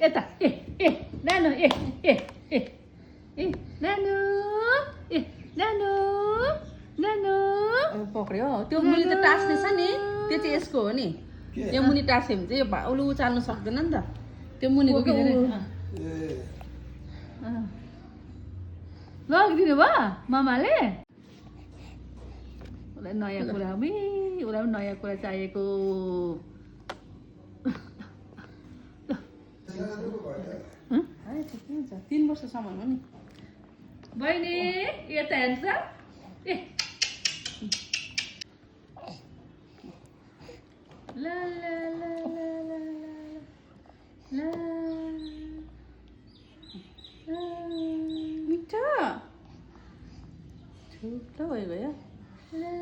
यता ए नानु नानु नानु नानु पक्रियो त्यो मुनि त टास्ने छ नि त्यो चाहिँ यसको हो नि यो मुनि टास्यो भने चाहिँ यो भाउलु उचाल्नु सक्दैन नि त त्यो मुनिको के लगिदिनु भयो मामाले उसलाई नयाँ कुरा उसलाई पनि नयाँ कुरा चाहिएको 3 वर्षसम्म हो नि बहिनी यता हेर्छ ए ला ला ला ला ला ला मिठो ठुलो भइगयो ला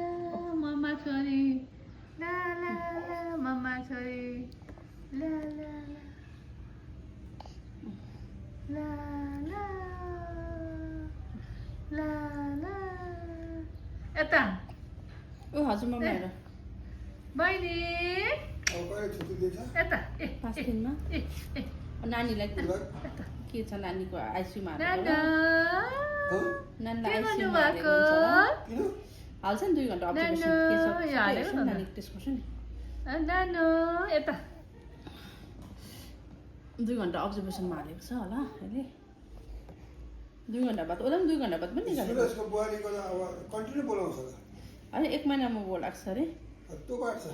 मम्मा छोरी ला ला ला मम्मा छोरी ला ला ला ला ला ला यता ओ हजुर मम्मी हेर बहिनी यता 5 दिनमा नानीलाई के छ नानीको आइसियुमा नानीलाई आइसियुमा हाल्छ नि 2 घन्टा अब्जर्भेसन नानी टेस्ट गर्छु नि नानो यता 2 घन्टा अब्जर्भेसनमा हालेको छ होला अहिले 2 घन्टा बाद उसलाई पनि 2 घन्टा बाद पनि निकाल्छ यसको बुहारीको अब कन्टिन्यू बोलाउँछ अनि 1 महिनामा बोलाएको छ अरे त्यो काट्छ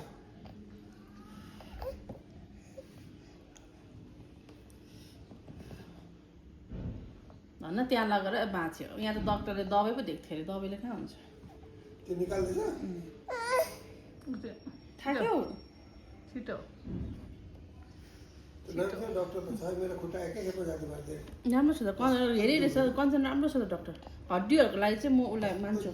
भन्न त्यहाँ लगेर बाँच्यो यहाँ त डक्टरले दबाई पो दिएको थियो अरे दबाईले कहाँ हुन्छ त्यो निकाल्दैछ थाक्यो छिटो डक्टर त छ मेरो खुट्टा एकैखेपमा जाति मार्दै राम्रो छ त हेरिरहेछ कन्सर्न राम्रो छ त डक्टर हड्डीहरूको लागि चाहिँ म उसलाई मान्छु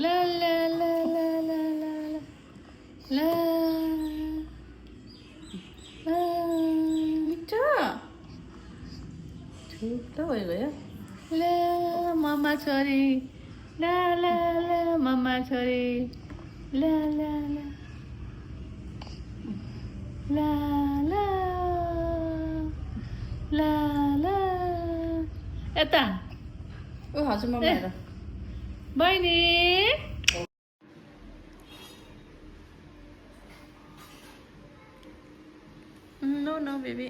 ला ला ला ला ला ला ला मिठो ठुलो भइगयो ला मम्मा छोरी ला ला ला मम्मा छोरी ला ला ला ला ला ला ला यता ओ हजुर मम्मी हेर बहिनी No, baby.